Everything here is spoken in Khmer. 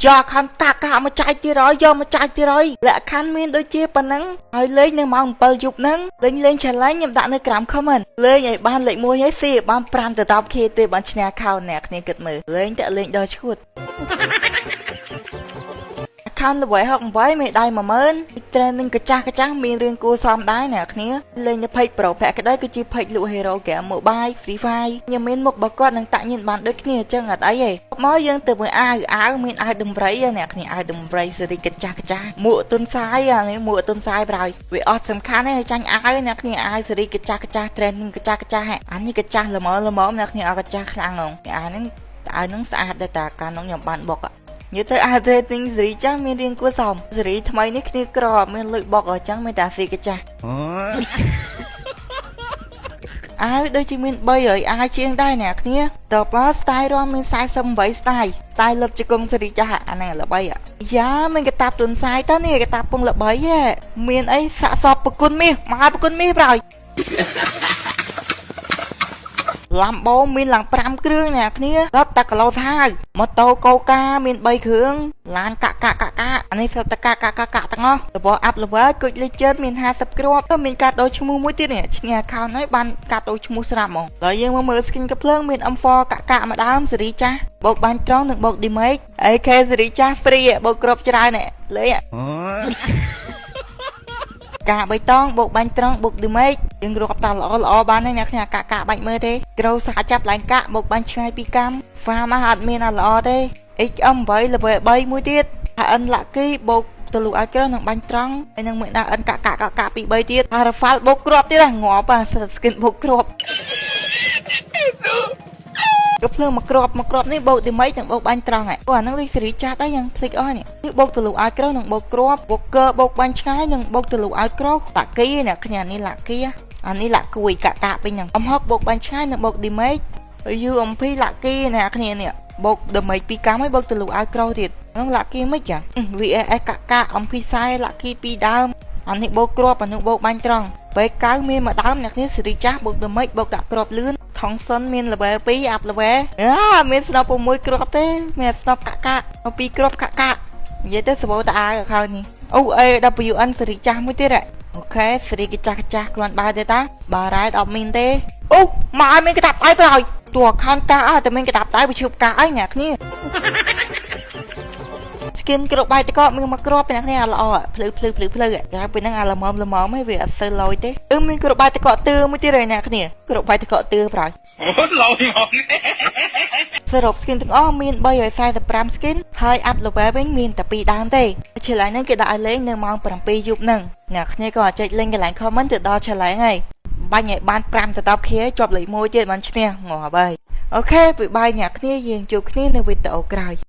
យកខណ្ឌកាកាមកចាយទៀតហើយយកមកចាយទៀតហើយលក្ខខណ្ឌមានដូចជាប៉ុណ្ណឹងហើយលេងនៅម៉ោង7យប់ហ្នឹងលេងលេង challenge ខ្ញុំដាក់នៅក្រោម comment លេងឲ្យបានលេខ1ហើយស៊ីឲ្យបាន5ទៅ 10K ទេបានឈ្នះខោអ្នកគ្នាគិតមើលលេងតែលេងដល់ឈួត account level 68មេដៃ10000 training កាចាស់កាចាស់មានរឿងគួរសមដែរអ្នកគ្នាលេងនៅ page Pro ភក្តីគឺជា page លក់ hero game mobile Free Fire ខ្ញុំមានមុខរបស់គាត់នឹងតាក់ញៀនបានដូចគ្នាអញ្ចឹងអត់អីទេមកយើងទៅមើលអាវអាវមានអាវដំរីអ្នកគ្នាអាវដំរីសេរីកាចាស់កាចាស់មួកទុនសាយអានេះមួកទុនសាយប្រយវាអត់សំខាន់ទេចាញ់អាវអ្នកគ្នាអាវសេរីកាចាស់កាចាស់ training កាចាស់កាចាស់អានេះកាចាស់ល្មមល្មមអ្នកគ្នាអត់កាចាស់ខ្លាំងហ្មងអាវហ្នឹងអាវហ្នឹងស្អាតដែរតាកាលនោះខ្ញុំបានបុកនិយាយទៅអា trading សេរីចាស់មានរៀងគួរសមសេរីថ្មីនេះគ្នាក្រមានលុយបុកអញ្ចឹងមានតែសេរីកាចាស់អាវដូចជាមាន300អាវជាងដែរអ្នកគ្នាតបមក style រំមាន48 style style លឹបជង្គង់សេរីចាស់អាហ្នឹងល្បីយ៉ាមានកតាបទុនសាយតើនេះកតាបពងល្បីហ៎មានអីសាក់សពប្រគុណមាសមកប្រគុណមាសប្រយ ឡាំបូមានឡើង5គ្រឿងអ្នកគ្នាដល់តែគីឡូសាហាវម៉ូតូកូកាមាន3គ្រឿងឡានកាក់កាក់កាក់កាក់អានេះសិតតែកាក់កាក់កាក់កាក់ទាំងអស់របស់ up level គុជ legend មាន50គ្រាប់មានកាដូឈ្មោះមួយទៀតនេះឈ្នះ account ហើយបានកាដូឈ្មោះស្រាប់ហ្មងដល់យើងមកមើល skin កាភ្លើងមាន M4 កាក់កាក់មួយដើមសេរីចាស់បូកបាញ់ត្រង់និងបូក damage AK សេរីចាស់ free បូកគ្រាប់ច្រើនលេងកាបៃតងបូកបាញ់ត្រង់បូក damage យើងរាប់តាល្អល្អបានហើយអ្នកគ្នាកាក់កាក់បាច់មើលទេក្រូសាចាប់ឡើងកាក់បូកបាញ់ឆ្ងាយពីកម្ម farm អត់មានអាល្អទេ XM8 level 3មួយទៀត HN Lucky បូកទៅលូអាចក្រនឹងបាញ់ត្រង់ហើយនឹងមួយដាក់ N កាក់កាក់កាក់កាក់ពី3ទៀតអា Rafale បូកគ្រាប់ទៀតងាប់អា skin បូកគ្រាប់ក៏ភ្លើងមកគ្រាប់មកគ្រាប់នេះបូក damage និងបូកបាញ់ត្រង់ហ៎អូអាហ្នឹងដូចសេរីចាស់ដែរយ៉ាងភ្លេចអស់នេះនេះបូកទៅលូឲ្យក្រនិងបូកគ្រាប់បូកកើបូកបាញ់ឆ្ងាយនិងបូកទៅលូឲ្យក្រតាគីអ្នកគ្នានេះឡាគីអានេះឡាគួយកាក់កាក់ពេញហ្នឹងអំហុកបូកបាញ់ឆ្ងាយនិងបូក damage UMP ឡាគីអ្នកគ្នានេះបូក damage ពីរកម្មហើយបូកទៅលូឲ្យក្រទៀតហ្នឹងឡាគីមិនចឹង VAS កាក់កាក់ MP 40ឡាគីពីរដើមអានេះបូកគ្រាប់អានោះបូកបាញ់ត្រង់ពេលកៅមានមួយដើមអ្នកគ្នាសេរីចាស់បូក damage បូកដាក់គ្រាប់លឿនថងសុនមាន level 2 up level អាមានស្នប់6គ្រាប់ទេមានស្នប់កាក់កាក់2គ្រាប់កាក់កាក់និយាយទៅសបោតអាវខោនេះអូ AWN សេរីចាស់មួយទៀត OK សេរីកាចាស់ចាស់គ្រាន់បើទេតាបារ៉ែតអត់មានទេអូមកឲ្យមានកតាបដៃប្រយតួ account កាអើតែមានកតាបដៃវាឈប់កាអីអ្នកគ្នា skin គ្រប់បាយតកមានមកគ្រាប់អ្នកគ្នាអាល្អភ្លឺភ្លឺភ្លឺភ្លឺតែពេលហ្នឹងអាល្មមល្មមឯងវាអត់សូវលយទេអឺមានគ្រប់បាយតកទឿមួយទៀតហើយអ្នកគ្នាគ្រប់បាយតកទឿប្រយ អូឡយមក សរុប skin ទាំងអស់មាន345 skin ហើយ up level វិញមានតែ2ដើមទេ challenge ហ្នឹងគេដាក់ឲ្យលេងនៅម៉ោង7យប់ហ្នឹងអ្នកគ្នាក៏ចុច link កន្លែង comment ទៅដល់ challenge ហើយបាញ់ឲ្យបាន5ទៅ10 k ជាប់លេខ1ទៀតបានឈ្នះងាប់ហើយ OK ប៊ីបាយអ្នកគ្នាយើងជួបគ្នានៅវីដេអូក្រោយ។